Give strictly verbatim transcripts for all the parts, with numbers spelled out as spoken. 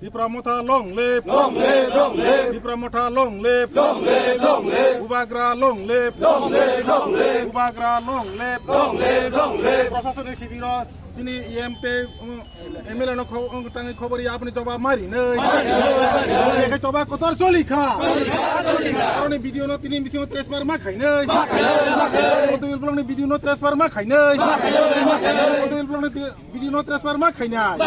Tipra Motha long live! Long live, long live! Tipra Motha long live! Long live, long live! Bubagra long live! Long live, long live! Bubagra long live! Long live, long live! Proshasoni sibiro chini M P, um, M L A no kho-, ong tangwi khobor ya, apni jawab mari nei. Mari nei, mari nei. Ekhe choba kotor choli kha. Choli kha, choli kha. Aroni video no tini bisingo transfer ma khai nei. Ma khai nei, ma khai nei. Kotor blok ni video no transfer ma khai nei. Ma khai nei, ma khai nei. Kotor blok ni ti-, video no transfer ma khainai.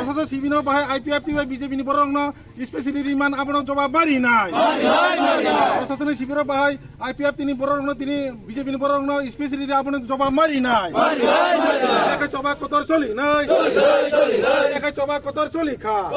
Proshasoni sibino bahai I P F T bai B J P ni borok no specially rimani abono jawab marinai. Proshasoni sibiro bahai I P F T ni borok no tini B J P ni borok no specially abono jawab marinai. Ekhe choba kotor choli nai. Ekhe choba kotor choli kha.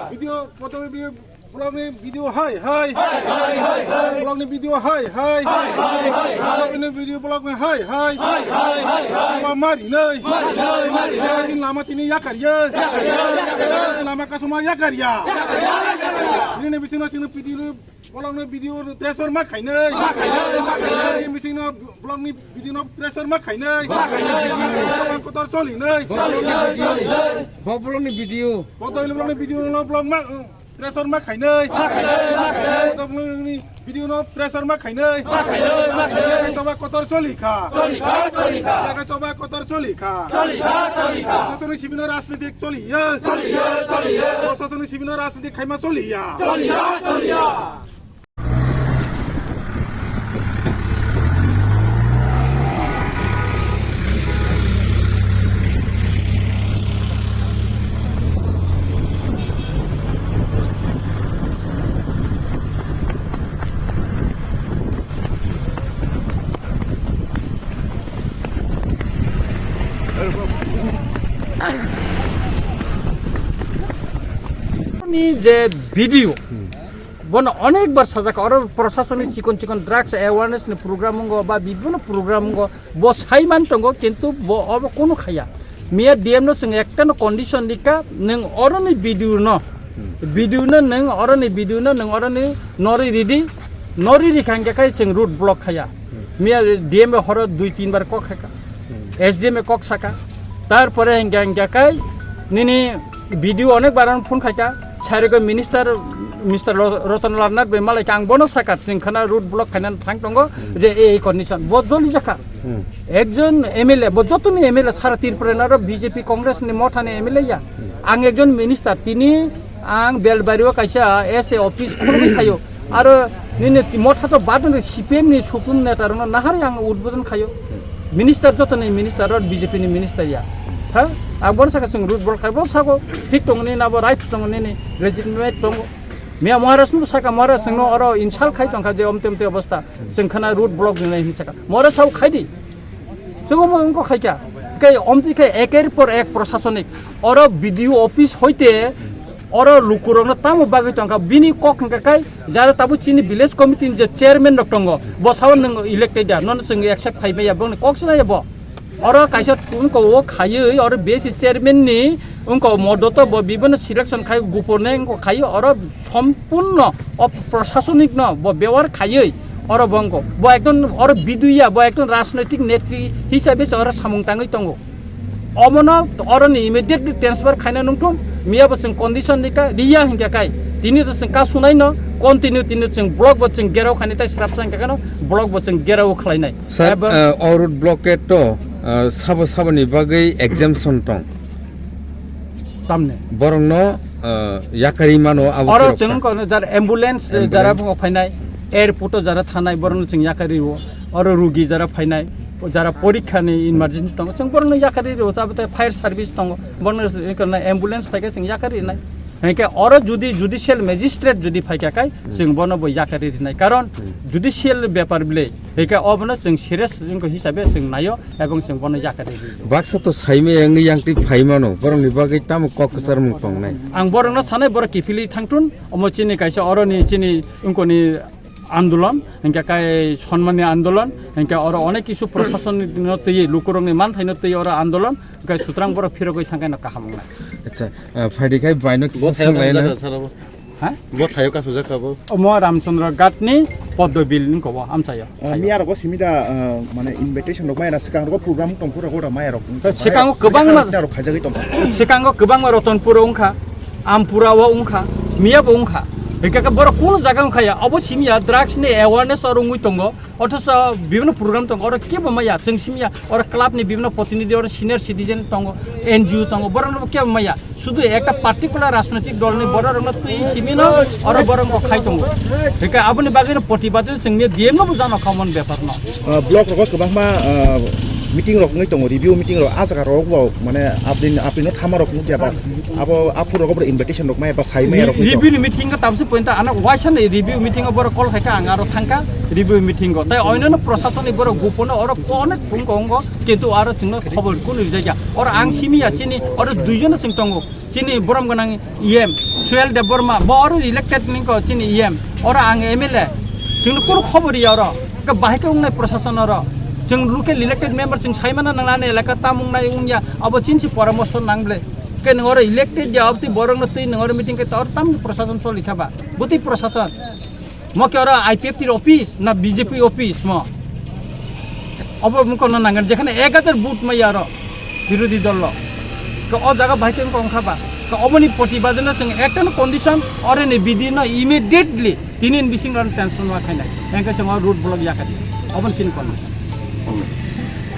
Video, photo video, Vlog ni video hai hai. Hai, hai, hai, hai. Vlog ni video hai hai. Hai, hai, hai, hai. Vlog ni video vlog ni hai hai. Hai, hai, hai, hai. Lama mari nai. Mari nai, mari nai. Sin lama tini yakar ya. Yakar ya, yakar ya. Lama kasuma yakar ya. Yakar ya, yakar ya. Ini ni bising no sing video, vlog ni video transfer ma khai nai. Ma khai nai, ma khai nai. Ini bising no vlog ni video no transfer ma khai nai. Ma khai nai, ma khai nai. Kotor choli nai. Choli nai, choli nai. Bo vlog ni video. Bo vlog ni video no vlog ma. Pressure ma khainai. Ma khainai, ma khainai. Kotor blongni video no pressure ma khainai. Ma khainai, ma khainai. Yakha choba kotor choli kha. Choli kha, choli kha. Yakha choba kotor choli kha. Choli kha, choli kha. Proshasoni sibino rajnitik choli ya. Choli ya, choli ya. Proshasoni sibino rajnitik khaima choli ya. Choli ya, choli ya. Ni je video, bono onek bar sajak, oro proshasoni chikon chikon drugs awareness ni program wngo ba bibhinno program wngo, bo saiman tongo, kintu bo obo kunu khaya. Miya D M no chwng ekta no condition dikha, nwng oroni video no, video no nwng oroni video no nwng oroni nori ridi, nori rikha hingkhe khai chwng road block khaya. Miya D M horo dui tin bar kok khaikha, S D M kok saka, tarpore hingkhe hingkhe khai nini video onek bar phone khaikha, sairego minister, Mister Lo-, Roton Larnath bai malai kha, ang bono saka, chwng khana road block khainani thang tongo, hmm, je ei condition, bo joli jakha. Hmm. Ekjon M L A, bo jotoni M L A sara Tripura ni aro B J P Congress ni mothani M L A ya. Hmm. Ang ekjon minister, tini ang Belbari o kaisa S A office khulugwi phaio. Aro nini motha to badon C P M ni supun neta rokno nahari ang udbodon khaio. Hmm. Minister jotoni minister, aro B J P ni minister ya. Ha? Ang bono saka chwng road block khai, bo sako thik tongo nini, abo right tongo nini, legitimate tongo. Miya Maharaj no saka, Maharaj chwngno oro insult khai tongkha je omte omte obostha. Chwng khana road block rinai hinwi saka. Maharaj sao khai di. Chwng omo wngkha khai kha. Khe omti khe eker por ek proshashonik. Oro B D O office hoite oro lukurokno tamo bagwi tongkha. Bini kok hwnkha khai jara tabuk chini village committee ni je chairman rok tongo. Bo sao nwng elected da. Nono chwng accept khai maya. Bongni kok sinai bo. Oro kaisa wngkha o khaiwi, oro B S C chairman ni wngkha o modoto bo bibono selection khai gupurne wngkha khaiwi, oro sompurno o proshashonik no bo bewar khaiwi oro bo wngkha. Bo ekdom oro biduya, bo ekdom rajnoitik netri hisabe se oro samung tangwi tongo. Omono oroni immediately transfer khaina nungthung, miya bo chwng condition rikha, riya hinkha khai. Tini to chwng kasunai no, continue tini chwng block bo chwng gerao khainai tei srapsa hinkha kheno block bo chwng gerao khlainai. Sir, abo, uh, o road blockade to, uh, sabo saboni bagwi exemption tong? Tamni? Borokno, uh, yakarwi mano abo oro twrwk chwng ta? Kono jar ambulance, ambulance, jara bungo phainai, airport o jara thanai, borokno chwng yakarwi o. Oro rugi jara phainai, jara porikha ni emergency tongo, chwng borokno yakarwi o. Abo tei fire service tongo, borokno ambulance phaikhe chwng yakarwi nai. Hingke oro judi judicial magistrate judi phaikha kai, hmm, chwng bono bo yakarwi rinai. Karon, hmm, judicial bepar bwle, hingke obono chwng serious wngkha hisabe chwng naio ebong chwng bono yakarwi rinai. Baksa to saimaya wngwi yangtwi phaimano, borokni bagwi tamo kok kwcharmung tongnai? Ang borokno sanai, borok kiphilwi thangtun, omo chini kaisa oroni chini wngkoni andolon, hingke kai sonmani andolon, hingke oro onek kisu prosasonno twi, lukurokni manthaino twi oro andolon, hingke sutrang borok phirogwi thangkhe no kaham wngnai. Acha, ah, phaidi khai baino kisa bo thayo swnglaina. Kasu jaka sara bo? Ha? Bo thayo kasu jaka bo? Omo Ramchandra Ghatni Poddo Bill ni kobo amchayo. Ah, miya rogo simi da, ah, mane invitation rok maya na swkang rogo program tong phuru rogo da maya rok. Swkango kwbangma, maya rok khaijagwi tong. Swkango kwbangma Ratanpur wngkha. Ampura o wngkha, miya bo wngkha. Hingke khe borok kunu jaga wngkha ya, obo simi ya drugs ni awareness oro wngwi tongo, othocho bibhinno program tongo, oro kebo maya, chwng simi ya, oro club ni bibhinno protinidhi, oro senior citizen tongo, N G O tongo, borok no kebo maya, sudu ekta particular rajnoitik dol ni borok rok no twi simi no, oro borok no khai tongo. Hingke aboni bagwi no protibad chwng ni D M no bo jano kha mon bepar no. Ah, block rogo kwbangma, ah, meeting rok wngwi tongo, review meeting rok, ah jaga rok bo, mane, apni, apni no thama rok nukya ba, abo aphuru rok bo invitation rok maya ba sai maya rok wngwi tongo. Review ni meeting o tabsi point ano waisa ni review meeting o borok call khaikha, ang aro thangkha review meeting o. Tai oino no prosason ni borok gopono oro onek phung ko ongo, kintu aro chwngno khobor kunu rijak ya. Oro ang simi ya chini, oro duijon no chwng tongo. Chini borom gwnang E M, Suel Debbarma, bo oro elected ningko chini E M. Oro ang M L A. Chwngno kunu khobor ya oro. Khe bahai khe wngnai prosason oro. Chwng local elected member chwng saimano nangnani elaka tam wngnai wngya. Abo chinsi poramorso nang ble. Khe nwng oro elected ya, obtwi borokno twi nwng oro meeting khe tor tam prosason choli kha ba. Bwtwi prosason. Mo khe oro I P F T office na B J P office mo? Obo mung kono nangani, jekhane ek hajar vote maya oro birodhi dol lo. Ke o jaga bahai khe wngkha ba? Ke oboni protibad no chwng ekta no condition, oro ni bidi no immediately tini ni bising oro tension ma khainai. Engke chwng o road block yakadi. Oboni sini condition.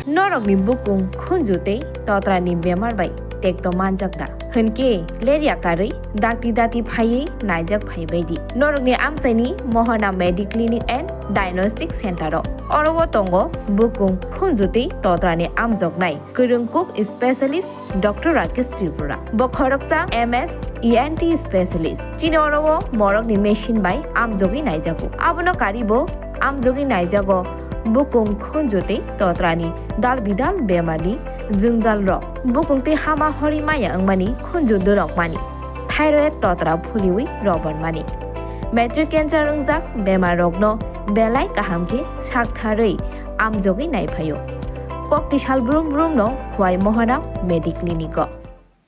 Norokni bukung khunju tei totrani bemar bai tekto manjak da? Hwnkhe lerya karwi dakti dati phaiwi naijak phaibai di. Norokni amchaini Mohana Mediclinic and Diagnostic Center o. Oro o tongo bukung khunju tei totrani amjoknai kwrwng kuk specialist Doctor Rakesh Tripura. Bo khoroksa M S E N T specialist. Chini oro o morokni machine bai amjogwi naijago. Abono karibo amjogwi naijago bukung khunju tei totrani dal bidal bemarni jwngjal rok. Bukung tei hama hori maya wngmani khunju dorok mani. Thyroid totra phuliwi robar mani. Matric cancer wngjak bemar rokno belai kaham khe saktharwi amjogwi naiphaio. Kokti sal brum brum no Khwai Mohana Mediclinic o.